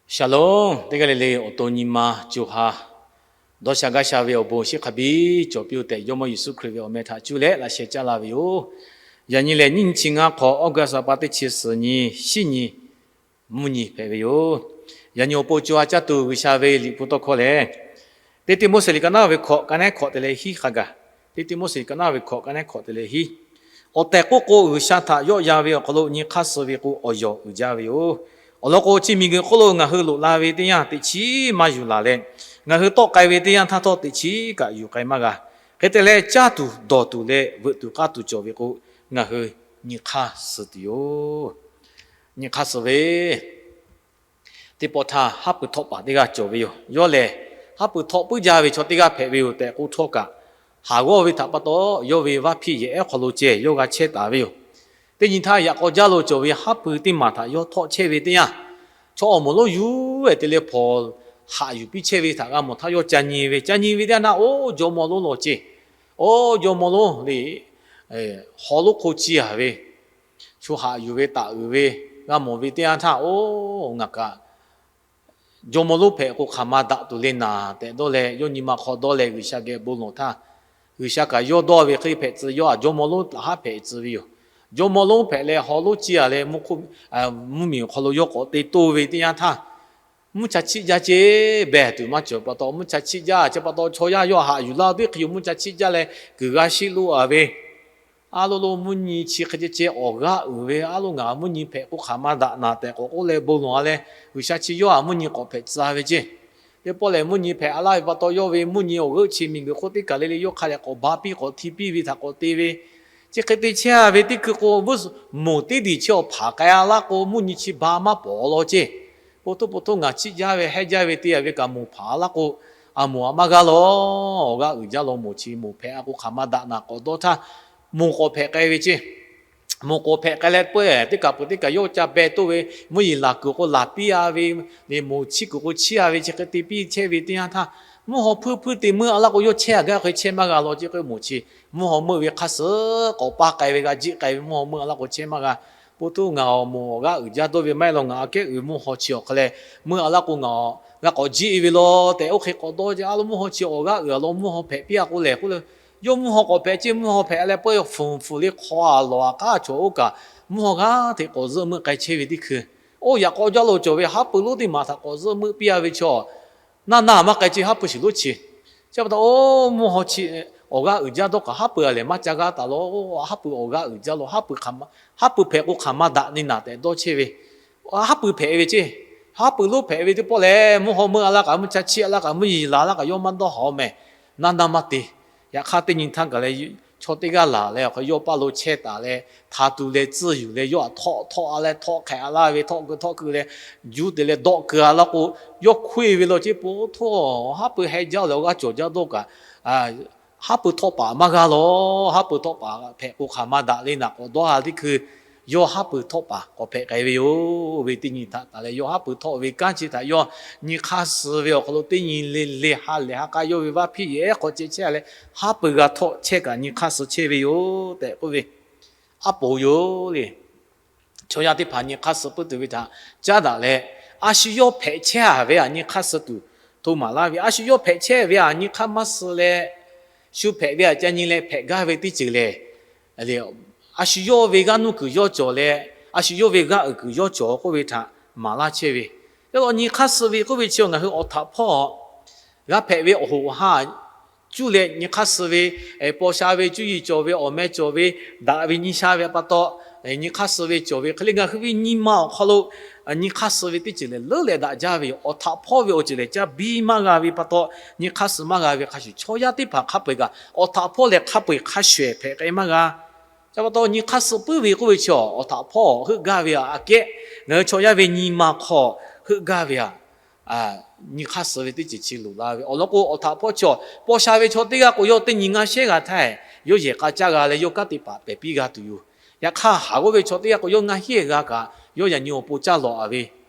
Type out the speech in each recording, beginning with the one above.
Shalom, teˇ g'aˇ le le awˬ to nyi ma co ha dawˇ sha gaˇ sha ve awˬ bon shinˉ hk'a biˇ cawˬ piˇ-oˆ tehꞈ, Jawˇmawˇ Yeˍsuˆ Hkriꞈ ve awˬ meh htaꞈ cuˇ leh laꞈ sheh caˇ la ve yoˬ. Yaꞈ nyi lehˬ, nyiˇ nyi chi ngaˇ hk'awꞈ August a pa teˇ chi suhˍ nyi, shinˉ nyi, mvuhˇ nyi hpehꞈ ve yoˬ. Yaꞈ nyi awˬ pon co ha caˇ tuˬ G'uiˬsha ve liꞈ hpu tawˇ hkawˇ lehˬ, Teˇ Tiˆmoˉseˍ liꞈ ka naˉ ve hkawꞈ ka nehˉ hkawꞈ te leh hiˉ hk'a gaˬ. Teˇ Tiˆmoˉseˍ liꞈ ka naˉ ve hkawꞈ ka nehˉ hkawꞈ te leh hiˉ. Awˬ tehˬ k'oˆ k'o, G'uiˬsha htaꞈ yawˆ yan ve awˬ hk'aw lo nyi hk'aˇ suh ve k'o, awˬ yawˬ uiˍ jaˇ ve yoˬ. Awˬ lawn k'o, chi miˬguiˬ hk'oˆ lo ngaˬ hui loꞈ la ve teˇ yanˇ teꞈ chiˉ maˇ yuˬ laˬ leh, ngaˬ hui tawˆ k'ai ve teˇ yanˇ htaˇ htawˇ teꞈ chiˉ kaꞈ yuˬ k'ai maˇ g'a. Hk'e te leh, caˇ tuˬ dawˬ tuˬ leh veuꞈ tuˬ k'aˇ tuˬ cawˬ ve k'o, ngaˬ hui nyi hk'aˇ suh tuˬ yoˬ. Nyi hk'aˇ suh ve teˇ pawˆ htaˇ, haˉ pui htawˆ paˍ teˇ g'aˇ cawˬ ve yoˬ. Yawˇ lehˬ, haˉ pui htawˆ puiˉ jaˇ ve chaw teˇ g'aˇ hpehꞈ ve yoˬ tehꞈ k'oˆ htawˇ kaꞈ, haˍ g'awˇ ve htaꞈ pa taw, yawˇ ve vaˇ hpiˇ yehˬ ehˉ hk'aw lo ceh yawˇ g'a chehˇ taˍ ve yoˬ. Teˇ nyi htaˇ, yaꞈ k'aw jaˇ lo cawˬ ve haˉ pui teˇ maˬ htaꞈ yawˇ htawˆ chehˇ ve teˇ yanˇ, chaw awˬ moˍ lonˉ yuˬ-e te leh hpawnˬ haꞈ yuˬ piˇ chehˇ ve htaꞈ g'a mawˬ htaˇ, yawˇ ca nyi ve. Ca nyi ve teˇ yanˇ, oˇ jawˇmawˇ lonˉ lawˬ ceˇ, oˇ jawˇmawˇ lonˉ le, haw lonˉ hk'oˆ ciˇ yaˍ ve, shu haꞈ yuˬ ve taꞈ uiˍ ve, g'a mawˬ ve teˇ yanˇ htaˇ, oˇ ngaˬ kaꞈ jawˇmawˇ lonˉ hpehꞈ k'o hk'aˬ ma daꞈ tuˬ le naˍ tehꞈ dawˇ leh, yawˇ nyi ma hk'aw dawˇ leh G'uiˬsha geh bon lawˬ htaˇ, G'uiˬsha kaꞈ yawˇ dawˇ ve hk'e hpehꞈ tcuh, yawˇ aꞈ jawˇmawˇ lonˉ htaꞈ haˉ hpehꞈ tcuh ve yoˬ. Jawˇmawˇ lonˉ hpehꞈ leh haw lonˉ ciˇ yaˍ leh, mvuhˇ miˬ awˬ hk'aw lo yawˇ k'awꞈ te toˇ ve teˇ yanˇ htaˇ, mvuhˇ cha chiˆ jaˇ ceˇ, behˬ tuˬ maˇ cawˬ pa taw, mvuhˇ cha chiˆ jaˇ ceˇ pa taw, chaw yaˇ yawˇ haꞈ yuˬ laˇ teˇ hk'e yoˬ, mvuhˇ cha chiˆ jaˇ leh kuiˬ g'a shiˆ lo-a ve, a lo lo mvuhˇ nyi chi hk'e ceh ceh awˬ g'aˇ uiˍ ve, a lo ngaˬ mvuhˇ nyi hpehꞈ k'o hk'aˬ ma daꞈ naˍ tehꞈ k'awꞈ k'oˆ leh bon lawˬ-a leh, G'uiˬsha chi yawˇ htaꞈ mvuhˇ nyi k'awꞈ hpehꞈ tcuh ve ceˇ. Teˇ pawˆ lehˬ, mvuhˇ nyi hpehꞈ-a laˇ ve pa taw, yawˇ ve mvuhˇ nyi awˬ g'euˆ chi miˬguiˬ hk'oˆ teˇ kaˬ le le yawˇ hk'a dehꞈ k'awꞈ ba piˇ k'awꞈ hti piˇ ve htaꞈ k'awꞈ te ve, chi hk'e te chehˇ-a ve teˇ hkui k'o, moˍ teˇ diˬ chi awˬ hpaˍ k'ai-a laˇ k'o, mvuhˇ nyi chi ba maˇ pawˍ law ceˇ. Po htoˇ po htoˇ ngaˬ chiˆ jaˇ ve hehˉ jaˇ ve te-a ve kaꞈ moˍ hpaˍ-a laˇ k'o, a moˍ-a maˇ g'aˇ law. Awˬ g'aˇ uiˍ jaˇ law, moˍ chi moˍ hpehꞈ-a k'o hk'aˬ ma daꞈ naˍ k'awꞈ dawˇ htaˇ, moˍ k'awꞈ hpehꞈ k'ai ve ceˇ. Moˍ k'awꞈ hpehꞈ k'ai leh peuˬ, teˇ kaˬ peuˬ teˇ kaˬ yawˇ ca beh toˇ ve, mvuhˇ yeˬ laˬ kuiˬ k'o laˬ piˇ-a ve, le moˍ chiˆ kuiˬ k'o chiˇ-a ve, chi hk'e te piˇ chehˇ ve teˇ yanˇ htaˇ, mvuhˇ haw hpuiˇ hpuiˇ te meuˇ-a laˇ k'o, yawˇ chehˇ-a gaˇ hk'e chehˇ maˇ g'a law ceˇ k'o, moˍ chi mvuhˇ haw meuˆ ve hk'aˇ suh k'awꞈ paˇ k'ai ve g'a jiˆ k'ai ve, mvuhˇ haw meuˆ-a laˇ k'o chehˇ maˇ g'a. Po htoˇ ngaˬ awˬ moˍ awˬ g'aˇ uiˍ jaˇ dawˇ ve maˇ heˆ law, ngaˬ aꞈ kehˉ uiˍ mvuhˇ haw chi awˬ hk'aw leh meuˇ-a laˇ k'o, ngaˬ g'a k'awꞈ jiˆ ve law tehꞈ, oˇ hk'e k'awꞈ dawˇ ceˇ. A lo mvuhˇ haw chi awˬ g'aˇ uiˍ-a law, mvuhˇ haw hpehꞈ piˇ-a k'o lehˬ k'oˆ le, yawˇ mvuhˇ haw k'awꞈ hpehꞈ ceˇ, mvuhˇ haw hpehꞈ leh peuˬ, fuˍ fuˍ le hk'aw-a lawˬ-a k'aˉ chaw oˇ kaꞈ, mvuhˇ haw g'aˇ hteꞈ k'awꞈ zuhˆ meuˆ k'ai chehˇ ve teˇ hkui, oˇ yaꞈ k'aw jaˇ lo cawˬ ve haˉ pui lonˉ teˇ maˬ htaꞈ k'awꞈ zuhˆ meuˆ piˇ-a ve chaw, naˇ naˇ maˇ k'ai ceˇ, haˉ pui shiˍ lonˉ chi. Chi pa taw, oˇ mvuhˇ haw chi awˬ g'aˇ uiˍ jaˇ dawˇ kaꞈ, haˉ pui-a lehˬ maˇ ca g'aˇ taˍ law. Haˉ pui awˬ g'aˇ uiˍ jaˇ law, haˉ pui hk'aˬ ma daꞈ le naˍ tehꞈ dawˇ chehˇ ve, haˉ pui hpehꞈ ve ceˇ. Haˉ pui lonˉ hpehꞈ ve teˇ pawˆ lehˬ, mvuhˇ haw meuˆ-a laˇ kaꞈ, mvuhˇ cha chiˆ-a laˇ kaꞈ, mvuhˇ yeˬ laˬ laˇ kaꞈ, yawˇ maˇ dawˇ haˍ-aw meh. Naˇ naˇ maˇ te. Yaꞈ hk'aˇ, teˇ nyi htaˇ kaꞈ leh, chaw teˇ g'aˇ laˬ leh awˬ hk'e yawˇ paˇ lo chehˇ taˍ leh, hta tu leh tcuhˇ yuˬ leh, yawˇ htaꞈ htawˆ htawˆ-a leh htawˆ hk'ehꞈ-a laˇ ve, htawˆ keu htawˆ keu leh, juˇ te leh dawˆ keu-a laˇ k'o, yawˇ hkoˆ-e ve law ceˇ. Po htoˇ, haˉ pui heh jaˇ leh awˬ g'aˇ cawˬ jaˇ dawˇ kaꞈ, haˉ pui htawˆ paˍ maˇ g'a law. Haˉ pui htawˆ paˍ hpehꞈ k'o hk'aˬ ma daꞈ le naˍ k'awꞈ dawˇ-a teˇ hkui, yawˇ haˉ pui htawˆ paˍ k'awꞈ hpehꞈ k'ai ve yoˬ. Ve teˇ nyi htaꞈ taˍ leh, yawˇ haˉ pui htawˆ ve kanˉ chi htaꞈ yawˇ nyi hk'aˇ suh ve awˬ hk'aw lo, teˇ nyi le le ha lehˬ ha k'aˇ yawˇ ve vaˇ hpiˇ yehˬ ehˉ hk'aw ceh chehˇ leh, haˉ pui g'a htawˆ chehˇ kaꞈ nyi hk'aˇ suh chehˇ ve yoˬ tehꞈ k'oˆ ve, aˉ poˍ yoˬ le. Chaw yaˇ teˇ hpaˍ nyi hk'aˇ suh puiˉ tuˬ ve htaꞈ caˉ daꞈ leh, a shu yawˇ hpehꞈ chehˇ-a ve htaꞈ nyi hk'aˇ suh tuˬ hto maˍ laˇ ve, a shu yawˇ hpehꞈ chehˇ ve htaꞈ nyi hk'aˇ maˇ suh leh, shu hpehꞈ ve htaꞈ ca nyi leh hpehꞈ gaˇ ve teˇ ceuˬ lehˬ, a shu yawˇ ve g'aˇ nuˇ kuiˬ yawˇ cawˬ leh, a shu yawˇ ve g'aˇ uiˍ kuiˬ yawˇ cawˬ k'oˆ ve htaꞈ maˍ laˇ chehˇ ve. Yaꞈ hk'aˇ, nyi hk'aˇ suh ve k'oˆ ve chi ngaˬ hui awˬ htaꞈ hpawˇ g'a hpehꞈ ve awˬ hoꞈ awˬ ha cuˇ leh nyi hk'aˇ suh ve, paw sha ve, cuˇ yiˍ cawˬ ve, awˬ meh cawˬ ve, daꞈ ve nyi sha ve pa taw, nyi hk'aˇ suh ve cawˬ ve hk'e le, ngaˬ hui ve nyi ma awˬ hk'aw lo nyi hk'aˇ suh ve teˇ ceuˬ lehˬ leuˉ leh daꞈ jaˇ ve yoˬ. Awˬ htaꞈ hpawˇ ve awˬ ceuˬ lehˬ ca biˇ maˇ g'a ve pa taw, nyi hk'aˇ suh maˇ g'a ve hk'a shuˍ, chaw yaˇ teˇ hpaˍ hk'a peu-eˬ kaꞈ awˬ htaꞈ hpawˇ lehˬ hk'a peu-eˬ hk'a shuˍ-ehˍ hpehꞈ k'ai maˇ g'a. Chi pa taw, nyi hk'aˇ suh puiˉ ve k'oˆ ve chi awˬ htaꞈ hpawˇ heuˆ gaˇ ve aꞈ kehˉ, ngaˬ hui chaw yaˇ ve nyi ma hk'aw heuˆ gaˇ ve aꞈ, nyi hk'aˇ suh ve teˇ ceuˬ chi loꞈ la ve awˬ lawn k'o, awˬ htaꞈ hpawˇ chi awˬ paw sha ve chaw teˇ g'aˇ k'o, yawˇ teˇ nyi ngaˇ shehˉ g'a htaˇ, yawˇ yehˬ k'a caˇ g'a leh yawˇ kanˉ te paˍ pehˬ piˇ g'a tuˬ yoˬ. Yaꞈ hk'aˇ, haˍ g'awˇ ve chaw teˇ g'aˇ k'o, yawˇ ngaˇ hinˉ g'a kaꞈ yawˇ yaꞈ nyi awˬ pon caˇ lawꞈ-a ve.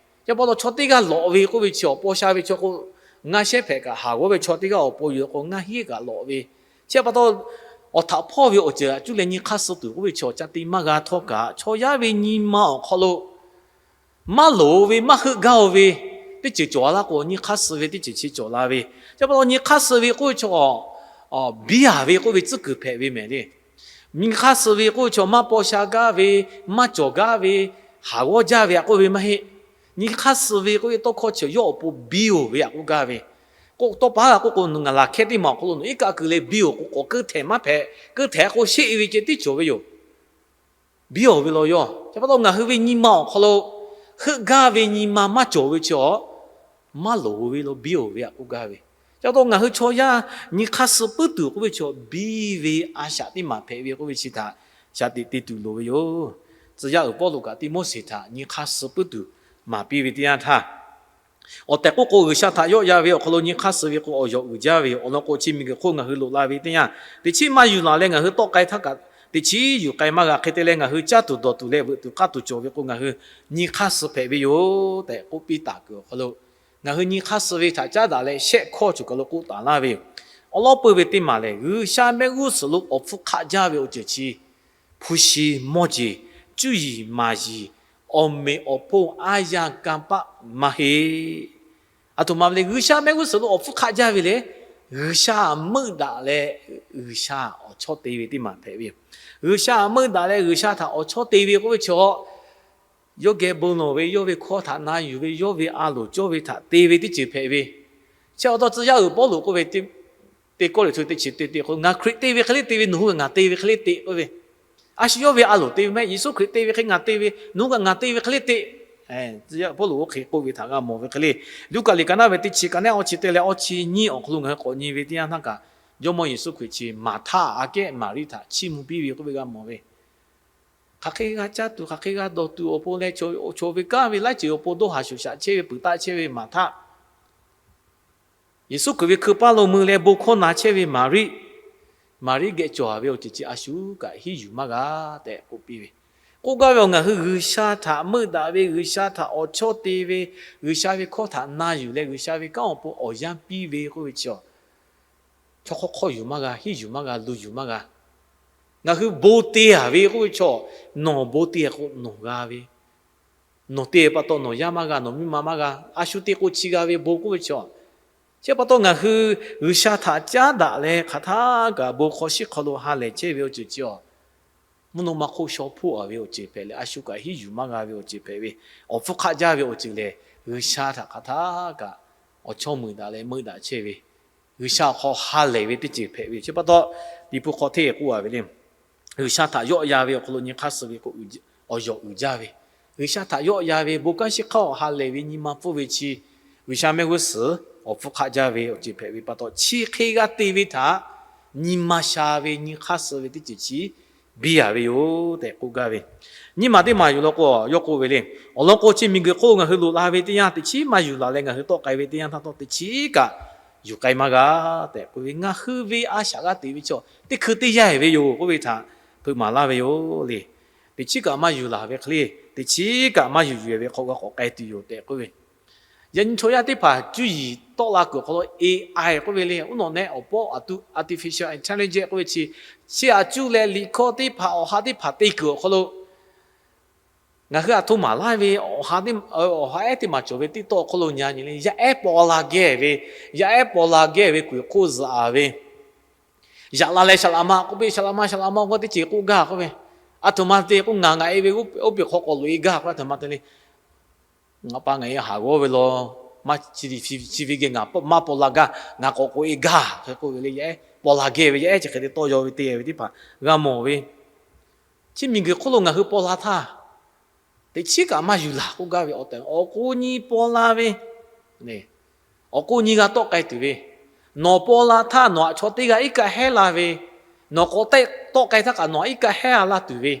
Chi pa taw, chaw teˇ g'aˇ lawꞈ ve k'oˆ ve chi awˬ paw sha ve chaw k'o, ngaˇ shehˉ hpehꞈ kaꞈ haˍ g'awˇ ve chaw teˇ g'aˇ awˬ pon yoˬ k'o, ngaˇ hinˉ kaꞈ lawꞈ ve. Chi pa taw, awˬ htaꞈ hpawˇ ve awˬ ceuˬ aꞈ cuˇ leh nyi hk'aˇ suh tuˬ k'oˆ ve chi awˬ ca te maˇ g'a htawˇ kaꞈ, chaw yaˇ ve nyi ma awˬ hk'aw lo maˇ loˍ ve, maˇ heuˆ gaˇ-o ve, teˇ ceuˬ cawˬ a laˇ k'o, nyi hk'aˇ suh ve teˇ ceuˬ chi cawˬ la ve. Chi pa taw nyi hk'aˇ suh ve k'oˆ ve chaw, biˇ a ve k'oˆ ve tcuhˉ kuiˬ hpehꞈ ve mehˍ le. Nyi hk'aˇ suh ve k'oˆ ve chaw maˇ paw sha gaˇ ve, maˇ cawˬ gaˇ ve, haˍ g'awˇ jaˇ ve a k'oˆ ve maˇ heˆ. Nyi hk'aˇ suh ve k'oˆ ve tawˇ hkawˇ chi yawˇ awˬ pon biˇ oˬ ve a k'oˆ gaˇ ve. K'oˆ tawˇ pa g'a k'oˆ k'o, ngaˬ laˬ hkehˇ teˇ maˬ awˬ hk'aw lo nawˬ iˉ kaˆ keu leh biˇ oˬ k'o, k'awꞈ keu htehꞈ maˇ hpehꞈ. Keu htehꞈ k'o sheˆ ve ceh tiˉ cawˬ ve yoˬ. Biˇ oˬ ve law yaˇ. Chi pa taw ngaˬ hui ve nyi ma awˬ hk'aw lo heuˆ gaˇ ve nyi ma maˇ cawˬ ve chi awˬ maˇ loˍ ve law, biˇ oˬ ve a k'oˆ gaˇ ve. Chi pa taw ngaˬ hui chaw yaˇ nyi hk'aˇ suh puiˉ tuˬ k'oˆ ve chaw, biˇ ve a shaꞈ teˇ maˬ hpehꞈ ve k'oˆ ve chi htaꞈ shaˍ tiꞈ te tuˬ loˍ ve yoˬ. Tcuh yaˇ uiˍ Pawˇluꞈ kaꞈ Tiˆmoˉseˍ htaꞈ nyi hk'aˇ suh puiˉ tuˬ maˍ piˇ ve teˇ yanˇ htaˇ, awˬ tehˬ k'oˆ k'o, G'uiˬsha htaꞈ yawˆ yan ve awˬ hk'aw lo nyi hk'aˇ suh ve k'o, awˬ yawˬ uiˍ jaˇ ve yoˬ. Awˬ lawn k'o, chi miˬguiˬ hk'oˆ ngaˬ hui loꞈ la ve teˇ yanˇ, teꞈ chiˉ maˇ yuˬ laˬ leh ngaˬ hui tawˆ k'ai htaˇ kaꞈ, teꞈ chiˉ yuˬ k'ai maˇ g'a. Hk'e te leh, ngaˬ hui caˇ tuˬ dawˬ tuˬ leh veuꞈ tuˬ k'aˇ tuˬ cawˬ ve k'o, ngaˬ hui nyi hk'aˇ suh hpehꞈ ve yoˬ tehꞈ k'oˆ piˇ taˍ kuiˬ awˬ hk'aw lo, ngaˬ hui nyi hk'aˇ suh ve htaꞈ caˉ daꞈ leh shehˆ hkawˇ cawˬ kaˬ lo k'oˆ taˍ laˇ ve yoˬ. Awˬ lawn peuˬ ve teˇ maˬ lehˬ, G'uiˬsha mehˆ g'uˇ suhˍ lo awˬ hpfuhˇ hk'aˆ jaˇ ve awˬ ceuˬ chi hpu shi mawˇ jeˬ, cuˇ yiˍ maˍ yiˍ, awˬ meꞈ awˬ hponˇ aˉ yanˇ kanˇ paˆ maˇ heˆ. Aˬ htoꞈ ma ve le, G'uiˬsha mehˆ g'uˇ suhˍ lo awˬ hpfuhˇ hk'aˆ jaˇ ve lehˬ, G'uiˬsha meuˆ daꞈ leh G'uiˬsha awˬ chawˇ te ve teˇ maˬ hpehꞈ ve yoˬ. G'uiˬsha meuˆ daꞈ leh G'uiˬsha htaꞈ awˬ chawˇ te ve k'oˆ ve chaw, yawˇ geh bon lawˬ ve, yawˇ ve hkawˇ htaꞈ na yuˬ ve, yawˇ ve a loˍ cawˇ ve htaꞈ te ve teˇ ceuˬ hpehꞈ ve. Chi pa taw tcuh yaˇ uiˍ Pawˇluꞈ k'oˆ ve, Teˇ Kawˇrenˍhtuˆ teˇ chi teˇ teˇ k'o, ngaˬ Hkriꞈ te ve hk'e le te ve, nawˬ hui kaꞈ ngaˬ te ve hk'e le te k'oˆ ve. A shu yawˇ ve a loˍ te ve mehˆ, Yeˍsuˆ Hkriꞈ te ve hk'e ngaˬ te ve, nawˬ hui kaꞈ ngaˬ te ve hk'e le te. Pawˇluꞈ oˇ hk'e k'oˆ ve htaꞈ g'a mawˬ ve hk'e le, Luˉkaꞈ liꞈ ka naˉ ve teˇ chi ka naˉ awˇ chi teˇ leh awˇ chi nyiˇ awˬ hk'aw lo ngaˬ hui k'awꞈ nyi ve teˇ yanˇ htaˇ kaꞈ, Jawˇmawˇ Yeˍsuˆ Hkriꞈ chi Maˍhtaˆ aꞈ kehˉ Maˍriˆ htaꞈ chiˇ mvuh piˇ ve k'oˆ ve g'a mawˬ ve. Hk'aˬ hk'e g'a caˇ tuˬ, hk'aˬ hk'e g'a dawˬ tuˬ awˬ pon leh, chaw ve kanˉ ve laiˉ ceuˬ awˬ pon dawˇ haˍ shoˍ shaꞈ chehˇ ve, peuˬ taˆ chehˇ ve Maˍhtaˆ, Yeˍsuˆ Hkriꞈ ve hkui paˇ lo mui leh bon hkawˇ na chehˇ ve Maˍriˆ, Maˍriˆ geh cawˬ ve awˬ ceuˬ chi a shu kaꞈ hiˉ yuˬ maˇ g'a tehꞈ k'oˆ piˇ ve. K'oˆ gaˇ ve awˬ, ngaˬ hui G'uiˬsha htaꞈ meuˆ daꞈ ve, G'uiˬsha htaꞈ awˬ chawˇ te ve, G'uiˬsha ve hkawˇ htaꞈ na yuˬ leh G'uiˬsha ve kanˉ awˬ pon awˬ yanˇ piˇ ve k'oˆ ve chi, chaw hk'awˇ hk'awˇ yuˬ maˇ g'a, hiˉ yuˬ maˇ g'a, luˬ yuˬ maˇ g'a. Ngaˬ hui bon te a ve k'oˆ ve chaw, nawˬ bon te k'o nawˬ g'a ve, nawˬ te pa taw nawˬ yaˇ maˇ g'a, nawˬ miˇ ma maˇ g'a. A shu te k'o chi g'a ve bon k'oˆ ve chi, chi pa taw ngaˬ hui G'uiˬsha htaꞈ caˉ daꞈ leh hk'aˬ htaˇ kaꞈ bon hk'aw shiˉ hk'aw lo ha lehˬ chehˇ ve awˬ ceuˬ chi, mvuhˇ naw ma hk'oˆ shaw hpoˆ a ve awˬ ceuˬ hpehꞈ leh, a shu kaꞈ hiˉ yuˬ maˇ g'a ve awˬ ceuˬ hpehꞈ ve, awˬ hpfuhˇ hk'aˆ jaˇ ve awˬ ceuˬ lehˬ, G'uiˬsha htaꞈ hk'aˬ htaˇ kaꞈ awˬ chawˇ mui daꞈ leh meuˆ daꞈ chehˇ ve, G'uiˬsha awˬ hk'aw ha lehˬ ve teˇ ceuˬ hpehꞈ ve. Chi pa taw, Liꞈ hpu hk'aw hteˇ k'oˆ a ve le, G'uiˬsha htaꞈ yawˆ yan ve awˬ hk'aw lo nyi hk'aˇ suh ve k'o, awˬ yawˬ uiˍ jaˇ ve, G'uiˬsha htaꞈ yawˆ yan ve bon kanˉ shiˉ hk'aˇ awˬ ha lehˬ ve nyi ma pfuhˇ ve chi, G'uiˬsha mehˆ g'uˇ suhˍ awˬ hpfuhˇ hk'aˆ jaˇ ve awˬ ceuˬ hpehꞈ ve pa taw, chi hk'e g'a te ve htaꞈ nyi ma sha ve, nyi hk'aˇ suh ve teˇ ceuˬ chi biˇ a ve yoˬ tehꞈ k'oˆ gaˇ ve. Nyiˇ maˬ teˇ maˬ yuˬ law k'o, yawˇ k'oˆ ve le, awˬ lawn k'o, chi miˬguiˬ hk'oˆ lo ngaˬ hui loꞈ la ve teˇ yanˇ, teꞈ chiˉ maˇ yuˬ laˬ leh ngaˬ hui tawˆ k'ai ve teˇ yanˇ htaˇ htawˇ, teꞈ chiˉ kaꞈ yuˬ k'ai maˇ g'a tehꞈ k'oˆ ve. Ngaˬ hui ve a shaꞈ g'a teꞈ ve chaw teˇ hkui teˇ yanˇ ve yoˬ k'oˆ ve htaꞈ hpeuꞈ maˍ laˇ ve yoˬ le. Teꞈ chiˉ kaꞈ maˇ yuˬ laˬ ve hk'e le, teꞈ chiˉ kaꞈ maˇ yuˬ yuˬ ve hk'aw g'a k'awꞈ k'ai tuˬ yoˬ tehꞈ k'oˆ ve. Yaꞈ nyi chaw yaˇ teˇ hpaˍ cuˇ yiˍ tawˆ la kuiˬ awˬ hk'aw lo A I k'oˆ ve le, uˉ nawꞈ nehˆ awˬ pawˆ a tuˬ artificial intelligence k'oˆ ve chi, chi aꞈ cuˇ leh liꞈ hkawˇ teˇ hpaˍ awˬ ha teˇ hpaˍ te kuiˬ awˬ hk'aw lo ngaˬ hui aˬ htoꞈ maˍ laˇ ve, awˬ ha ehˉ teˇ maˬ cawˬ ve teˇ tawˆ awˬ hk'aw lo nyi nyi le, yaˇ ehˉ paw la geh ve, yaˇ ehˉ paw la geh ve kuiˬ hk'oˆ zuhꞈ a ve, yaꞈ la leh shaˍ laꞈ ma k'oˆ ve, shaˍ laꞈ ma, shaˍ laꞈ ma k'oˆ teˇ ceuˬ k'oˆ gaˇ k'oˆ ve, aˬ htoꞈ ma te k'oˆ ngaˬ ngaˬ e ve oˇ peˬ hk'aw k'awꞈ loꞈ e gaˇ k'oˆ ve, aˬ htoꞈ ma te le. Ngaˬ pa ngaˬ e haˍ g'awˇ ve law, maˇ chi ve geh ngaˬ maˇ paw la gaˇ, ngaˬ k'awꞈ k'oꞈ e gaˇ hk'e k'oˆ ve le. Yaˇ ehˉ paw la geh ve, yaˇ ehˉ chi hk'e te tawˇ yaw ve te ve teˇ hpaˍ g'a mawˬ ve. Chi miˬguiˬ hk'oˆ lo ngaˬ hui paw la htaˇ, teꞈ chiˉ kaꞈ maˇ yuˬ laˬ k'oˆ gaˇ ve awˬ tehˬ, awˬ k'o nyi paw la ve, awˬ k'o nyi g'a tawˆ k'ai tuˬ ve, nawˬ paw la htaˇ nawˬ aꞈ chaw teˇ g'aˇ iˉ kaˆ hehˉ la ve, nawˬ k'awꞈ tawˆ k'ai htaˇ kaꞈ nawˬ aꞈ iˉ kaˆ hehˉ a laˇ tuˬ ve,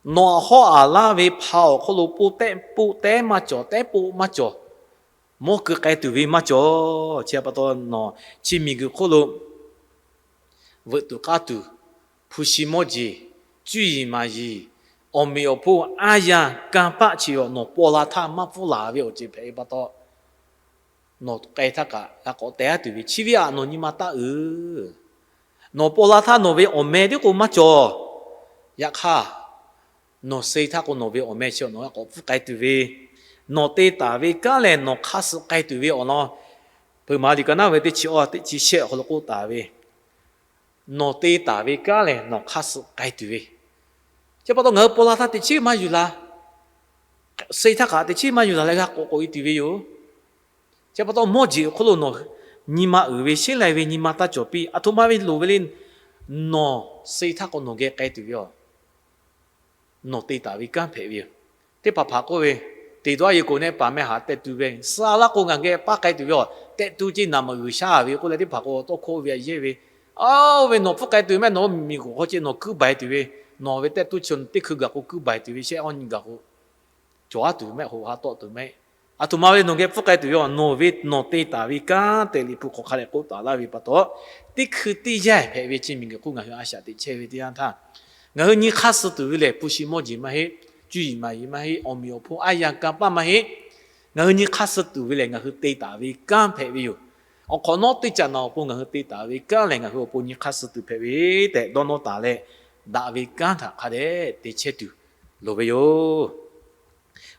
nawˬ aꞈ hawˉ aˍ laˇ ve hpaˍ awˬ hk'oˆ lo po tehˉ po tehˉ maˇ cawˬ, tehˉ po maˇ cawˬ, mawˇ keu k'ai tuˬ ve maˇ cawˬ. Chi pa taw nawˬ chi miˬguiˬ hk'oˆ lo veuꞈ tuˬ k'aˇ tuˬ, hpu shi mawˇ jeˬ, cuˇ yiˍ maˍ yiˍ, awˬ meꞈ awˬ hponˇ aˉ yanˇ kanˇ paˆ chi awˬ nawˬ paw la htaˇ maˇ pfuhˇ laˬ ve awˬ ceuˬ hpehꞈ ve pa taw, nawˬ k'ai htaˇ kaꞈ g'a k'awꞈ teh aˉ tuˬ ve, chi ve aꞈ nawˬ nyi ma taˇ uiˍ. Nawˬ paw la htaˇ nawˬ ve awˬ meh tiˉ k'o maˇ cawˬ. Yaꞈ hk'aˇ, nawˬ suh htaˇ k'o nawˬ ve awˬ meh chi nawˬ g'a k'awꞈ pfuhˇ k'ai tuˬ ve, Nawˬ te taˍ ve kanˉ lehˬ nawˬ hk'aˇ suh k'ai tuˬ ve awˬ lawn, Hpeuꞈ maˍ liꞈ ka naˉ ve teˇ chi awˇ teˇ chi shehˆ awˬ hk'aw lo k'oˆ taˍ ve, Nawˬ te taˍ ve kanˉ lehˬ nawˬ hk'aˇ suh k'ai tuˬ ve. Chi pa taw ngaˬ hui paw la htaˇ teꞈ chiˉ maˇ yuˬ la, suh htaˇ kaꞈ teꞈ chiˉ maˇ yuˬ la leh g'a k'awꞈ k'oꞈ e tuˬ ve yoˬ. Chi pa taw mawˇ jeˬ awˬ hk'oˆ lo nawˬ nyi ma uiˍ ve sheˉ lai ve nyi ma taˇ cawˬ piˇ. Aˬ htoꞈ ma ve loˍ ve le, nawˬ suh htaˇ k'o nawˬ geh k'ai tuˬ ve yoˬ. Nawˬ te taˍ ve kanˉ hpehꞈ ve yoˬ. Teˇ hpaˍ hpaˍ k'oˆ ve, Teˇ dawˇ a yehˬ k'oˍ nehˆ paˍ mehˆ haꞈ tehꞈ tu ve, suh laˇ k'o ngaˬ geh paˇ k'ai tuˬ ve yoˬ. Tehꞈ tu ce naˍ maˬ G'uiˬsha ve k'oˆ leh teˇ hpaˍ k'o tawˇ hkawˇ ve a yehˇ ve, Oˇ ve nawˬ pfuhˇ k'ai tuˬ mehˆ, nawˬ miˬ guiˬ hk'aw ce nawˬ kuiˉ baiˬ tuˬ ve, nawˬ ve tehꞈ tu chi teˇ hkui gaˬ k'o kuiˉ baiˬ tuˬ ve shehˆ awˇ nyi gaˬ k'o, cawˬ aˉ tuˬ mehˆ, hoꞈ ha tawˆ tuˬ mehˆ. Aˬ htoꞈ ma ve nawˬ geh pfuhˇ k'ai tuˬ ve yoˬ. Nawˬ ve nawˬ te taˍ ve kanˉ tehꞈ Liꞈ hpu hk'aw hk'a dehꞈ k'oˆ taˍ laˇ ve pa taw, teˇ hkui teˇ yanˇ hpehꞈ ve chi miˬ guiˬ hk'oˆ ngaˬ hui a shaꞈ teꞈ chehˇ ve teˇ yanˇ htaˇ, ngaˬ hui nyi hk'aˇ suh tuˬ ve lehˬ hpu shi mawˇ jeˬ maˇ heˆ, cuˇ yiˍ maˍ yiˍ maˇ heˆ, awˬ meꞈ awˬ hponˇ aˉ yanˇ kanˇ paˆ maˇ heˆ. Ngaˬ hui nyi hk'aˇ suh tuˬ ve lehˬ ngaˬ hui te taˍ ve kanˉ hpehꞈ ve yoˬ. Awˬ hk'awꞈ nawˉ teˇ caꞈ naˬ awˬ pon ngaˬ hui te taˍ ve kanˉ lehˬ ngaˬ hui awˬ pon nyi hk'aˇ suh tuˬ hpehꞈ ve tehꞈ dawˇ nawˇ taˍ leh, daꞈ ve kanˉ htaꞈ hk'a dehꞈ te chehˇ tuˬ loˍ ve yoˬ.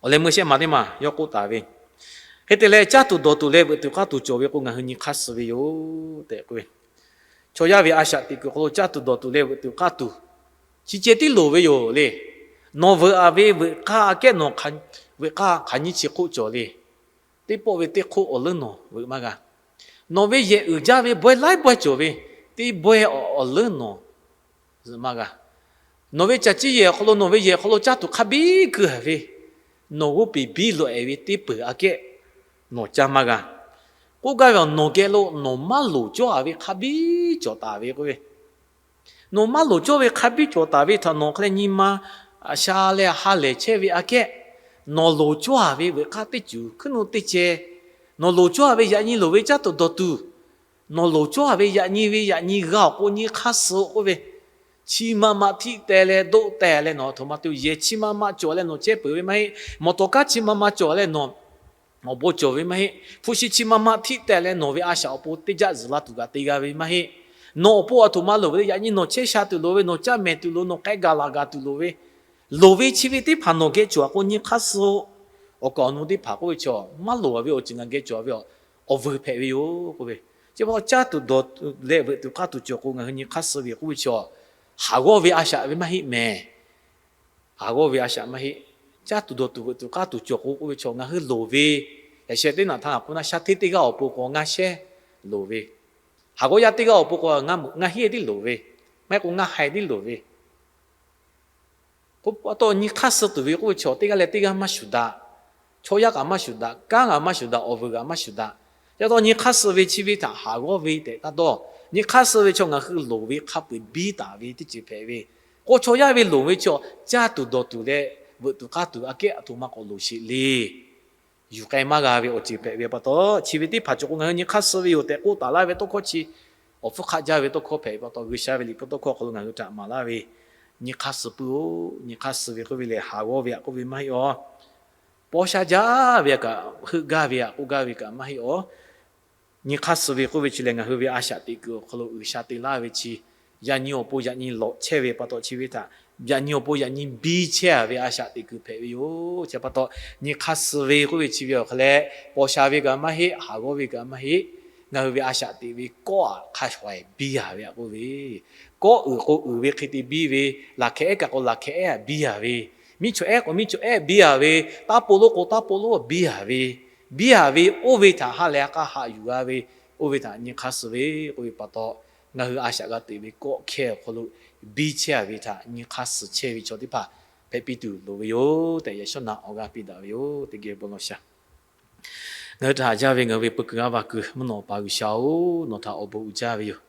Awˬ leh meuˇ shehˆ maˬ teˇ maˬ yawˇ k'oˆ taˍ ve, Hk'e te leh caˇ tuˬ dawˬ tuˬ leh veuꞈ tuˬ k'aˇ tuˬ cawˬ ve k'o ngaˬ hui nyi hk'aˇ suh ve yoˬ tehꞈ k'oˆ ve. Chaw yaˇ ve a shaꞈ teꞈ kuiˬ hk'aw lo caˇ tuˬ dawˬ tuˬ leh veuꞈ tuˬ k'aˇ tuˬ chi ceh tiˉ loˍ ve yoˬ le. Nawˬ veuꞈ aˍ ve veuꞈ k'aˇ aꞈ kehˉ nawˬ veuꞈ k'aˇ hk'aˬ nyiˇ chi hk'oˆ cawˬ le. Teˇ pawˆ ve teˇ hk'oˆ awˬ leuˉ nawˬ veuꞈ maˇ g'a. Nawˬ ve yehˬ uiˍ jaˇ ve bawehˇ laiˉ bawehˇ cawˬ ve, teˇ bawehˇ awˬ leuˉ nawˬ zuhꞈ maˇ g'a. Nawˬ ve caˬ ciˇ yehˬ awˬ hk'aw lo nawˬ ve yehˬ hk'aw lo caˇ tuˬ hk'a biˉ keu a ve, nawˬ g'oˇ peˬ biˇ lawꞈ e ve teˇ peuˬ aꞈ kehˉ nawˬ caˇ maˇ g'a. K'oˆ gaˇ ve, nawˬ geh lo nawˬ maˇ loˍ cawˇ a ve hk'a biˉ cawˬ taˍ ve k'oˆ ve. Nawˬ maˇ loˍ cawˇ ve hk'a biˉ cawˬ taˍ ve htaꞈ nawˬ hk'a leh nyi ma sha leh ha lehˬ chehˇ ve aꞈ kehˉ, nawˬ loˍ cawˇ a ve veuꞈ k'aˇ teˇ ceuˬ hkuiˉ nuˆ teˇ ceh, nawˬ loˍ cawˇ a ve yaꞈ nyi loˍ ve caˇ tuˬ dawˬ tuˬ, nawˬ loˍ cawˇ a ve yaꞈ nyi ve yaꞈ nyi g'a awˬ k'o nyi hk'aˇ suh k'oˆ ve, chi ma ma htiˆ teh leh doˆ teh leh nawˬ aˬ htoꞈ ma te yehˬ chi ma ma cawˬ leh nawˬ chehˇ peuˬ ve maˇ heˆ. Mawˬ tawˍ kanˉ chi ma ma cawˬ leh nawˬ awˬ bon cawˬ ve maˇ heˆ. Hpu shi chi ma ma htiˆ teh leh nawˬ ve a shaꞈ awˬ pon teˇ jaˆ zuhˬ la tuˬ kaꞈ te g'a ve maˇ heˆ. Nawˬ awˬ pon aˬ htoꞈ ma loˍ ve le, yaꞈ nyi nawˬ chehˇ sha tuˬ loˍ ve, nawˬ caˇ mehˍ tuˬ loˍ, nawˬ k'ai gaˬ laˬ gaˬ tuˬ loˍ ve, loˍ ve chi ve teˇ hpaˍ nawˬ geh cawˬ a k'o nyi hk'aˇ suh-o. Awˬ kaˍ awˬ nu teˇ hpaˍ k'oˆ ve chaw, maˇ loˍ a ve awˬ ceuˬ ngaˬ geh cawˬ a ve awˬ vuiˬ hpehꞈ ve yoˬ k'oˆ ve. Chi pa taw caˇ tuˬ dawˬ tuˬ leh veuꞈ tuˬ k'aˇ tuˬ cawˬ k'o ngaˬ hui nyi hk'aˇ suh ve k'oˆ ve chaw, haˍ g'awˇ ve a shaꞈ ve maˇ heˆ mehˍ. Haˍ g'awˇ ve a shaꞈ maˇ heˆ. Caˇ tuˬ dawˬ tuˬ veuꞈ tuˬ k'aˇ tuˬ cawˬ k'o k'oˆ ve chaw ngaˬ hui loˍ ve, yaꞈ sheh teˇ naꞈ htaˇ a k'o naˆ sha hteˇ teˇ g'aˇ awˬ pon k'o ngaˇ shehˉ loˍ ve, haˍ g'awˇ yaˇ teˇ g'aˇ awˬ pon k'o ngaˇ hiˉ tiˉ loˍ ve, maˇ heˆ k'o ngaˇ hai tiˉ loˍ ve, k'o pa taw nyi hk'aˇ suh tuˬ ve k'oˆ ve chaw teˇ g'aˇ leh teˇ g'aˇ maˇ shuˍ daꞈ. Chaw yaˇ kaꞈ maˇ shuˍ daꞈ, kanˉ kaꞈ maˇ shuˍ daꞈ, awˬ vuiˬ kaꞈ maˇ shuˍ daꞈ. Chi pa taw nyi hk'aˇ suh ve chi ve htaꞈ haˍ g'awˇ ve tehꞈ taˇ dawˇ. Nyi hk'aˇ suh ve chaw ngaˬ hui loˍ ve hk'a peu-eˬ biˇ taˍ ve teˇ ceuˬ hpehꞈ ve, k'o chaw yaˇ ve loˍ ve chaw caˇ tuˬ dawˬ tuˬ leh veuꞈ tuˬ k'aˇ tuˬ aꞈ kehˉ aˬ htoꞈ ma k'awꞈ loˍ sheˍ le. Yuˬ k'ai maˇ g'a ve awˬ ceuˬ hpehꞈ ve pa taw, chi ve teˇ hpaˍ cawˬ k'o ngaˬ hui nyi hk'aˇ suh ve yoˬ tehꞈ k'oˆ taˍ laˇ ve tawˇ hkawˇ chi awˬ hpfuhˇ hk'aˆ jaˇ ve tawˇ hkawˇ hpehꞈ ve pa taw, G'uiˬsha ve liꞈ hpu tawˇ hkawˇ hk'aw lo ngaˬ hui htaꞈ maˍ laˇ ve, nyi hk'aˇ suh puiˉ-oˬ. Nyi hk'aˇ suh ve k'oˆ ve lehˬ haˍ g'awˇ ve aꞈ k'oˆ ve maˇ heˆ-oˬ. Paw sha jaˇ ve aꞈ kaꞈ, heuˆ gaˇ ve aꞈ k'oˆ gaˇ ve kaꞈ maˇ heˆ-oˬ. Nyi hk'aˇ suh ve k'oˆ ve chi lehˬ ngaˬ hui ve a shaꞈ teꞈ kuiˬ awˬ hk'aw lo G'uiˬsha te laˇ ve chi, yaꞈ nyi awˬ pon yaꞈ nyi lawꞈ chehˇ ve pa taw chi ve htaꞈ, yaꞈ nyi awˬ pon yaꞈ nyi biˇ chehˇ a ve a shaꞈ teꞈ kuiˬ hpehꞈ ve yoˬ. Chi pa taw nyi hk'aˇ suh ve k'oˆ ve chi ve awˬ hk'a leh, paw sha ve kaꞈ maˇ heˆ, haˍ g'awˇ ve kaꞈ maˇ heˆ. Ngaˬ hui ve a shaꞈ teꞈ ve kawˆ aꞈ hk'a shuˍ biˇ a ve aꞈ k'oˆ ve, kawˆ uiˍ k'o uiˍ ve hk'e te biˇ ve, laˬ hkeh ehˉ kaꞈ k'o laˬ hkeh ehˉ biˇ a ve, miˇ chaw ehˉ k'o miˇ chaw ehˉ biˇ a ve, taˇ po lo k'o taˇ po lo biˇ a ve, biˇ a ve oˇ ve htaꞈ ha lehˬ a k'a haꞈ yuˬ g'a ve, oˇ ve htaꞈ nyi hk'aˇ suh ve k'oˆ ve pa taw, ngaˬ hui a shaꞈ g'a teꞈ ve kawˆ hkehˇ awˬ hk'aw lo biˇ chehˇ a ve htaꞈ nyi hk'aˇ suh chehˇ ve chaw teˇ hpaˍ hpehꞈ piˇ tuˬ loˍ ve yoˬ tehꞈ yaꞈ shawˉ naꞈ awˬ g'aˇ piˇ daꞈ ve yoˬ. Teˇ geh bon lawˬ shaˍ. Ngaˬ hui htaꞈ haꞈ jaˇ ve ngaˬ hui ve peu kuiˬ g'aˇ va kuiˬ mvuhˇ naw pa G'uiˬsha-oˬ, nawˬ htaꞈ awˬ bon uiˍ jaˇ ve yoˬ.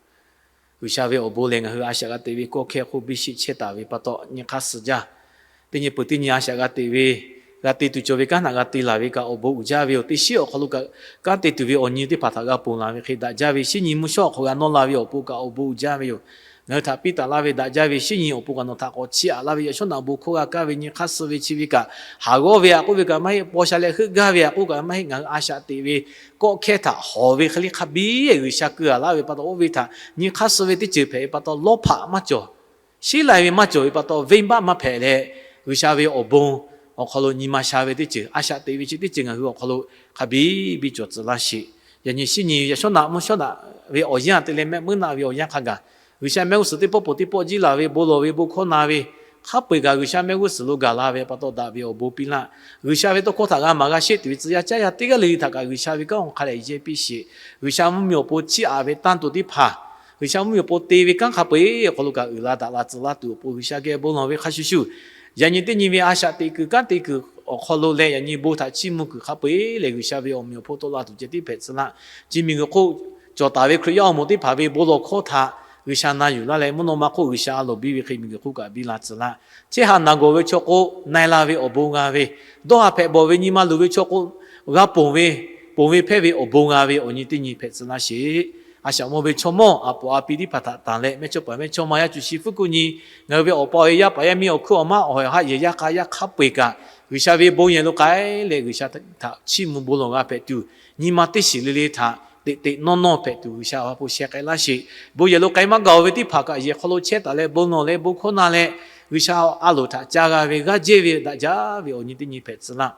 G'uiˬsha ve awˬ bon lehˬ ngaˬ hui a shaꞈ g'a teꞈ ve kawˆ hkehˇ hk'oˆ biˇ sheˆ chehˇ taˍ ve pa taw nyi hk'aˇ suh jaˇ. Teˇ nyi peuˬ teˇ nyi a shaꞈ g'a teꞈ ve, g'a te tuˬ cawˬ ve kanˉ htaꞈ g'a te laˬ ve kaꞈ awˬ bon uiˍ jaˇ ve yoˬ. Teˇ shinˉ awˬ hk'aw lo kaꞈ kanˉ te tuˬ ve awˬ nyi teˇ hpaˍ htaꞈ g'a ponˬ laˬ ve hk'e daꞈ jaˇ ve shinˉ nyi mvuhˇ shawˉ awˬ hk'aw g'a nawˇ la ve awˬ pon kaꞈ awˬ bon uiˍ jaˇ ve yoˬ. Ngaˬ hui htaꞈ piˇ taˍ laˇ ve daꞈ jaˇ ve shinˉ nyi awˬ pon kaꞈ nawˬ htaꞈ k'awꞈ chiˇ aꞈ laˇ ve yaꞈ shawˉ naꞈ bon hkawˇ g'a kaˇ ve nyi hk'aˇ suh ve chi ve kaꞈ, haˍ g'awˇ ve aꞈ k'oˆ ve kaꞈ maˇ heˆ, paw sha leh heuˆ gaˇ ve aꞈ k'oˆ kaꞈ maˇ heˆ, ngaˬ hui a shaꞈ teꞈ ve kawˆ hkehˇ htaꞈ hawˍ ve hk'e le hk'a biˇ G'uiˬsha keu a laˇ ve pa taw, oˇ ve htaꞈ nyi hk'aˇ suh ve teˇ ceuˬ hpehꞈ ve pa taw, lawˇ hpaꞈ maˇ cawˬ, sheˉ lai ve maˇ cawˬ ve pa taw, venˇbaˆ maˇ hpehꞈ leh, G'uiˬsha ve awˬ bon awˬ hk'aw lo nyi ma sha ve teˇ ceuˬ, a shaꞈ teꞈ ve chi teˇ ceuˬ ngaˬ hui awˬ hk'aw lo hk'a biˇ biˇ cawˬ tcuh laˇ sheˍ. Yaꞈ nyi shinˉ nyi yaꞈ shawˉ naꞈ mvuhˇ shawˉ naꞈ ve awˬ yanˇ te leh mehˆ meuˉ naˆ ve awˬ yanˇ hk'a gaˬ, G'uiˬsha mehˆ g'uˇ suhˍ teˇ pawˆ peuˬ teˇ pawˆ jiˇ laˬ ve, bon lawˬ ve, bon hkawˇ na ve, hk'a peu-eˬ kaꞈ G'uiˬsha mehˆ g'uˇ suhˍ lo gaˬ la ve pa taw daꞈ ve awˬ bon piˇ laˇ. G'uiˬsha ve tawˇ hkawˇ htaꞈ g'a maˍ g'a sheˆ tuˬ ve tcuh yaˇ caˇ yaˇ teˇ g'aˇ le le htaꞈ kaꞈ G'uiˬsha ve kanˉ awˬ hk'a lehˬ yehˇ piˇ sheˍ. G'uiˬsha mvuhˇmiˬ awˬ pon chiˇ aꞈ ve tanˇ tuˬ teˇ hpaˍ, G'uiˬsha mvuhˇmiˬ awˬ pon te ve kanˉ hk'a peu-eˬ awˬ hk'aw lo kaꞈ uiˍ la daꞈ la tcuh laˇ tuˬ awˬ pon G'uiˬsha geh bon lawˬ ve hk'a shuˍ shuˍ, yaꞈ nyi teˇ nyi ve a shaꞈ teꞈ kuiˬ kanˉ te kuiˬ awˬ hk'aw lo leh yaꞈ nyi bon htaꞈ chiˇ mvuh kuiˬ hk'a peu-eˬ lehˬ, G'uiˬsha ve awˬ meꞈ awˬ hponˇ tawˆ la tuˬ ceh tiˉ hpehꞈ tcuh laˇ. Chi miˬguiˬ hk'oˆ cawˬ taˍ ve Hkriꞈ yaˇ awˬ moˍ teˇ hpaˍ ve bon lawˬ hkawˇ htaꞈ G'uiˬsha na yuˬ laˇ leh, mvuhˇ naw ma hk'oˆ G'uiˬsha a loˍ biˇ ve hk'e miˬguiˬ hk'oˆ kaꞈ biˇ la tcuh laˇ. Chehˇ ha naˬ gawˬ ve chaw k'o na-e la ve awˬ bon g'a ve, dawˇ ha hpehꞈ bawˬ ve nyi ma luˬ ve chaw k'o g'a ponˬ ve, ponˬ ve hpehˇ ve awˬ bon g'a ve awˬ nyi teˇ nyi hpehꞈ tcuh laˇ sheˍ. A shaꞈ mawˇ ve chaw mawˇ a poˍ a pi teˇ hpaˍ htaꞈ tanˬ leh mehˇchawˇpaˍ mehˇchawˇma yaˇ cuˬ shi fuˉ kuˆ nyi, ngaˬ hui ve awˬ pa awˬ e yaˇ paˍ yaˇ miˇ awˬ hkuiˉ awˬ maˉ awˬ ha yaˇ hk'a yaˇ hk'a peu-eˬ kaꞈ G'uiˬsha ve bon yehˬ lo k'ai leh G'uiˬsha htaꞈ chiˇ mvuh bon lawˬ g'a hpehꞈ tuˬ, nyi ma teˇ shiˍ le le htaꞈ teꞈ teꞈ nawˇ nawˇ hpehꞈ tuˬ G'uiˬsha awˬ ha hpu sheh k'ai laˇ sheˍ. Bon yehˬ lo k'ai maˇ gaˬ-oˬ ve teˇ hpaˍ kaꞈ yehˬ hk'aw lo chehˇ taˍ leh bon lawˬ leh bon hkawˇ na leh, G'uiˬsha a loˍ htaꞈ ca g'a ve g'aˇ jehˇ ve daꞈ jaˇ ve awˬ nyi teˇ nyi hpehꞈ tcuh laˇ.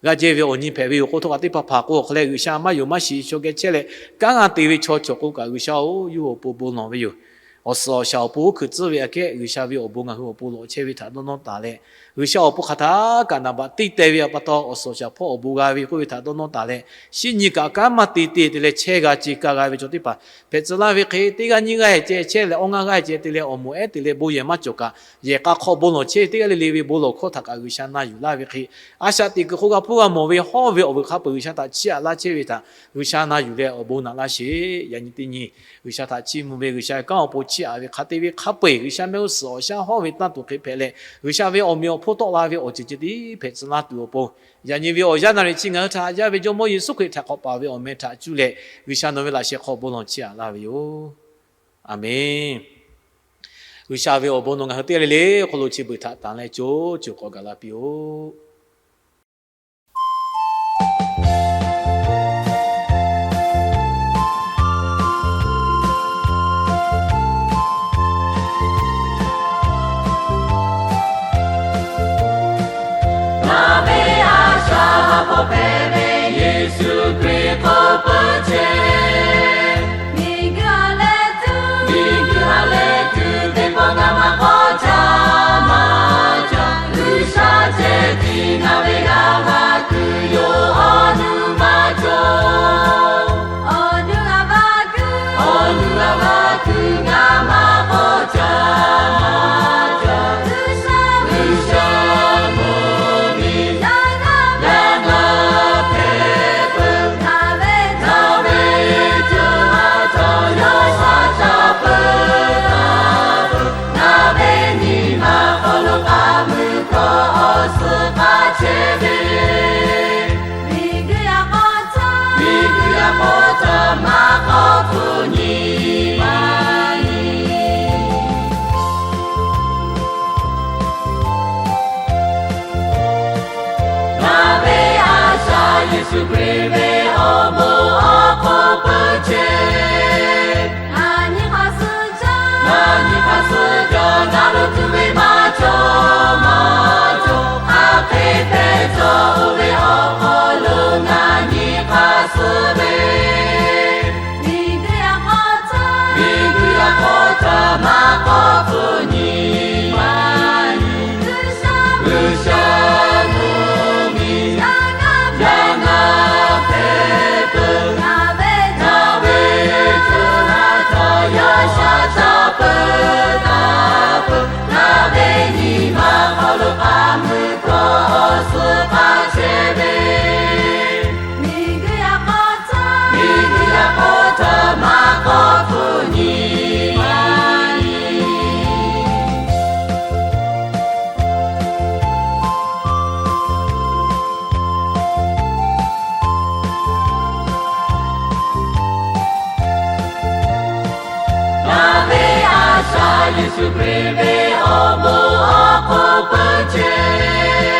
G'aˇ jehˇ ve awˬ nyi hpehꞈ ve yoˬ k'o, htawˇ kaꞈ teˇ hpaˍ hpaˍ k'o awˬ hk'aw leh G'uiˬsha maˇ yonˍ maˇ shiˍ chaw geh chehˇ leh kanˉ g'a te ve chaw cawˬ k'o kaꞈ, G'uiˬsha-oˬ, yawˇ hui awˬ pon bon lawˬ ve yoˬ. Awˬ suhˍ awˬ shaˍ awˬ pon uˉ hkuiꞈ tcuhˉ ve aꞈ kehˉ G'uiˬsha ve awˬ bon ngaˬ hui awˬ pon lawꞈ chehˇ ve htaꞈ dawˇ nawˇ taˍ leh, G'uiˬsha awˬ pon hk'aˬ htaˇ kaꞈ naˍ baꞈ teˇ teh ve pa taw awˬ suhˍ awˬ shaˍ hpawˇ awˬ bon g'a ve k'oˆ ve htaꞈ dawˇ nawˇ taˍ leh, shinˉ nyi kaꞈ kanˉ maˇ te te te leh chehˇ g'a ce ka g'a ve chaw teˇ hpaˍ hpehꞈ tcuh laˇ ve hk'e, teˇ g'aˇ nyiˇ g'aˇ ceh chehˇ leh awˇ ngaˇ g'aˇ ceh te leh awˬ moˍ ehˉ te leh bon yehˬ maˇ cawˬ kaꞈ, yehˬ k'a hk'aw bon lawˬ chehˇ ve teˇ g'aˇ le le ve bon lawˬ hkawˇ htaꞈ kaꞈ G'uiˬsha na yuˬ laˇ ve hk'e, a shaꞈ teꞈ kuiˬ hk'oˆ g'a hpuˇ g'a mawˬ ve hawˇ ve awˬ vuiˬ hk'a peu-eˬ G'uiˬsha htaꞈ chiˇ aꞈ laˇ chehˇ ve htaꞈ G'uiˬsha na yuˬ leh awˬ bon naꞈ laˇ sheˍ. Yaꞈ nyi teˇ nyi G'uiˬsha htaꞈ chiˇ mvuh ve, G'uiˬsha ve kanˉ awˬ pon chiˇ aꞈ ve hk'a te ve hk'a peu-eˬ G'uiˬsha mehˆ g'uˇ suhˍ awˬ shaˉ hawˉ ve tanˇ tuˬ hk'e hpehꞈ leh, G'uiˬsha ve awˬ meꞈ awˬ hponˇ tawˆ la ve awˬ ceuˬ ceh tiˉ hpehꞈ tcuh laˇ tuˬ awˬ pon, yaꞈ nyi ve awˬ yanˇ naˍ riˍ chi ngaˬ hui htaꞈ haꞈ jaˇ ve Jawˇmawˇ Yeˍsuˆ Hkriꞈ htaꞈ k'awꞈ paˍ ve awˬ meh htaꞈ cuˇ leh, G'uiˬsha nawˬ ve laꞈ sheh hk'aw bon lawˬ chiˇ aꞈ laˇ ve yoˬ. Aˬmenˍ. G'uiˬsha ve awˬ bon nawˬ ngaˬ hui teˇ g'aˇ le le awˬ hk'aw lo chi beuꞈ htaꞈ tanˬ leh co co k'awꞈ gaˬ la piˇ-oˆ. Ngaˬ ve a shaꞈ hk'aw hpehꞈ ve Yeˍsuˆ Hkriꞈ k'oˆ peuˬ chehˇ. Miˬguiˬ ha lehˬ tuˬ, miˬguiˬ ha lehˬ tuˬ teˇ pawˆ ngaˬ maˇ k'awꞈ caˇ maˇ caˇ. G'uiˬsha ceh tiˉ ngaˬ ve g'a maˇ kuiˬ yoˬ, awˬ nuˇ maˇ cawˬ. Awˬ nuˇ g'a maˇ kuiˬ, awˬ nuˇ g'a maˇ kuiˬ ngaˬ maˇ k'awꞈ caˇ maˇ caˇ. G'uiˬsha, G'uiˬsha mvuhˇmiˬ yaˇ g'aˇ hpehꞈ peuˬ. Ngaˬ ve, ngaˬ ve co ha htaꞈ yawˇ shaꞈ caˇ peuˬ taˍ peuˬ. Ngaˬ ve nyi ma hk'aw lo k'aˍ mui hkawˇ awˬ suhˍ k'aꞈ chehˇ ve, miˬguiˬ yaꞈ k'aw htaˇ, miˬguiˬ yaꞈ k'aw htaˇ maˇ k'awꞈ hpfuhˆ nyi ma nyi. Ngaˬ ve a shaꞈ Yeˍsuˆ Hkriꞈ ve awˬ bon awˬ hk'oˆ peuˬ chehˇ. Ngaˬ nyi hk'aˬ suh jaˇ, ngaˬ nyi hk'aˬ suh jaˇ, ngaˬ lo tuˬ ve maˇ cawˬ maˇ cawˬ. Hk'aˬ hk'e hpehꞈ cawˬ oˇ ve awˬ hk'aw lo ngaˬ nyi hk'aˬ suh ve, miˬguiˬ yaꞈ k'aw htaˇ, miˬguiˬ yaꞈ k'aw htaˇ maˇ k'awꞈ hpfuhˆ nyi ma nyi. G'uiˬsha, G'uiˬsha mvuhˇmiˬ yaˇ g'aˇ, yaˇ g'aˇ hpehꞈ peuˬ. Ngaˬ ve, ngaˬ ve co ha htaꞈ yawˇ shaꞈ caˇ peuˬ taˍ peuˬ. Ngaˬ ve nyi ma hk'aw lo k'aˍ mui hkawˇ awˬ suhˍ k'aꞈ chehˇ ve, miˬguiˬ yaꞈ k'aw htaˇ, miˬguiˬ yaꞈ k'aw htaˇ maˇ k'awꞈ hpfuhˆ nyi ma nyi. Ngaˬ ve a shaꞈ Yeˍsuˆ Hkriꞈ ve awˬ bon awˬ hk'oˆ peuˬ chehˇ.